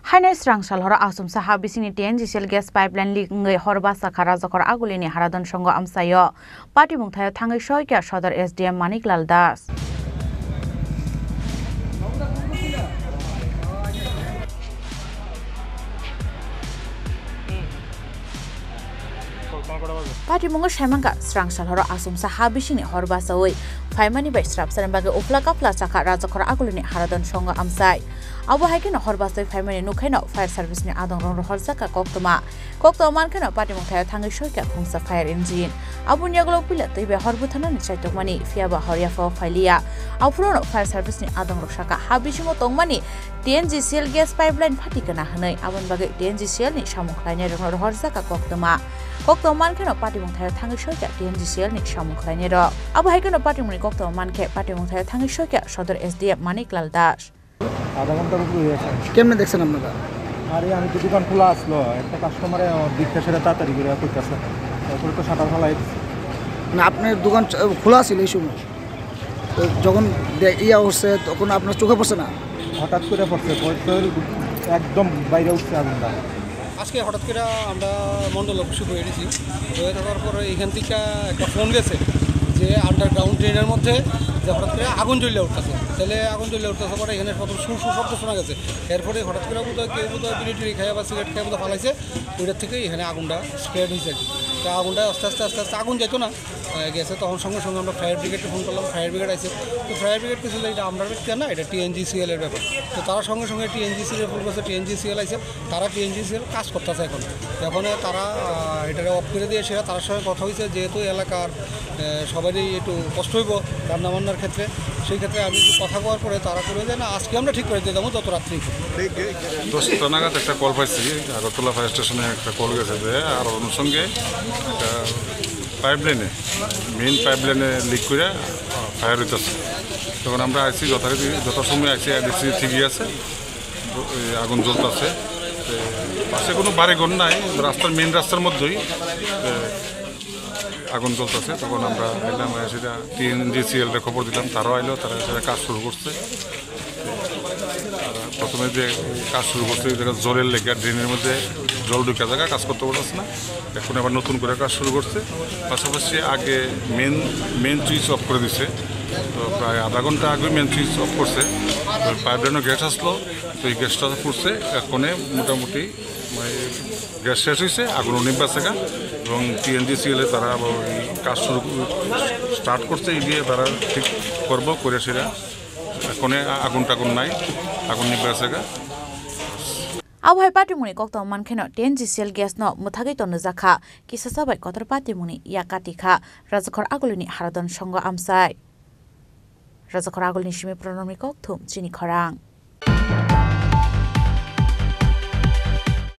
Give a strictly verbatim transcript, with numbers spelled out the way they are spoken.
Haino srang sal horo asumsa ha bisingni T N G C L gas pipeline leak wngwi hor basa kha Rajakhor Agulini Haradon Songo amchaio. Patimung thaio thangwi soikha Sodor S D M Manik Lal Das. Patimungo saimankha, srang sal horo asumsa ha bisingni hor basawi phaimani bai srapsani bagwi uphla kaphla chakha Rajakhor Agulini Haradon Songo amchai. Abo hai kheno hor basawi phaimani nukhaino fire service ni adongrok rohorjakha koktwma. Koktwma mankheno patimung thaio thangwi soikha khungsa fire engine. Aboni yagulo puila twi bai hor butharnani chaitokmani, phiyaba hor yaphao phailiya. Aphurono fire service ni adongrok sakha, ha bisingo tongmani T N G C L gas pipeline phati kana hwnwi, aboni bagwi T N G C L ni samung khlainairokno rohorjakha koktwma. Koktwma mankheno patimung thaio thangwi soikha T N G C L ni samung khlainairok. Abo hai kheno patimungni koktwma mankhe patimung thaio thangwi soikha Sodor S D M Manik Lal Das. আধা ঘন্টার উপরে হয়ে গেছে। কেমনে দেখছেন আপনারা? আরে, আমি তো দোকান খোলা আসলো, একটা কাস্টমারে আমার বিকাশের তাড়াতাড়ি করে করতেছে, তারপরে তো শাটার ফালাই দিছে। না, আপনার দোকান চ-, খোলা ছিল এই সময়? তো যখন দে-, ইয়া হচ্ছে, তখন আপনার চোখে পড়ছে না? হঠাৎ করে পড়ছে, পড়তে একদম বাইরে উঠছে আগুনটা। আজকে হঠাৎ করে আমরা মণ্ডল অফিসে বয়ে দিছি, বয়ে থাকার পরে এখান থেকে একটা ফোন গেছে যে আন্ডারগ্রাউন্ড ড্রেনের মধ্যে যে হঠাৎ করে আগুন জ্বলে উঠতেছে। তাহলে আগুন জ্বলে উঠতেছে পরে এখানে প্রথম সুর সুর শব্দ শোনা গেছে। এরপরে হঠাৎ করে বোধহয় কেউ বোধহয় বিড়ি টিড়ি খায় বা সিগারেট খায় বোধহয় ফালাইছে, ওইটার থেকেই এখানে আগুনটা স্প্রেড হয়েছে আর কি। তো আগুনটা আস্তে আস্তে আস্তে আস্তে আগুন যেত না, আহ, গেছে, তখন সঙ্গে সঙ্গে আমরা ফায়ার ব্রিগেডকে ফোন করলাম, ফায়ার ব্রিগেড আইছে। তো ফায়ার ব্রিগেড কিছু এটা আমরা ব্যক্তি না, এটা টিএনজিসিএল এর ব্যাপার। তো তারা সঙ্গে সঙ্গে টিএনজিসিএল এর ফোন করছে, টিএনজিসিএল আইছে, তারা টিএনজিসিএল কাজ করতেছে এখন। এখন তারা, আহ, এটা অফ করে দিয়ে সেটা তার সঙ্গে কথা হয়েছে, যেহেতু এলাকার, আহ, সবারই একটু কষ্ট হইব রান্না বান্নার ক্ষেত্রে। সেই ক্ষেত্রে আমি একটু কথা বলার পরে তারা করে যে, "না, আজকে আমরা ঠিক করে দিয়ে যাবো, যত রাত্রি।" দশটা নাগাদ একটা কল পাইছি, আগরতলা ফায়ার স্টেশনে একটা কল গেছে যে আর অনুষঙ্গে একটা পাইপলাইনে, মেইন পাইপলাইনে লিক করে ফায়ার হইতেছে। তখন আমরা আইছি, যথারীতি যথাসময়ে আইছি, দেখছি ঠিকই আছে, এই আগুন জ্বলতেছে। তো পাশে কোনো বাড়ি ঘর নাই, রাস্তার, মেইন রাস্তার মধ্যেই, এ, আগুন জ্বলতেছে। তখন আমরা আইলাম, সেটা টিএনজিসিএলরে খবর দিলাম, তারাও আইলো, তারা সেটা কাজ শুরু করছে। প্রথমে যে কাজ শুরু করছে, ওই জায়গায় জলের লেগে ড্রেনের মধ্যে জল ঢুকে জায়গা কাজ করতে পারতেছে না। এখন আবার নতুন করে কাজ শুরু করছে। পাশাপাশি আগে মেইন, মেইন সুইচ অফ করে দিছে। তো প্রায় আধা ঘন্টা আগে মেইন সুইচ অফ করছে। তো পাইপলাইনও গ্যাস আসলো, তো এই গ্যাসটা পড়ছে। এখনে মোটামুটি মানে গ্যাস শেষ হয়েছে, আগুন নিভা জায়গা। এবং টিএনজিসিএল এ তারা আবার ওই কাজ শুরু, স্টার্ট করছে, এই দিয়ে তারা ঠিক করবো করে সেটা। এখনে আগুন টাগুন নাই, আগুন নিভে আছে গা। Abo hai patimungni koktwma mankheno T N G C L gas no mwthagwi tonjak kha, kisa chabai kotor patimungni yak kati kha Rajakhor Agulini Haradon Songo amchai. Rajakhor Agulini simi Pranamni kokthum chini khorang.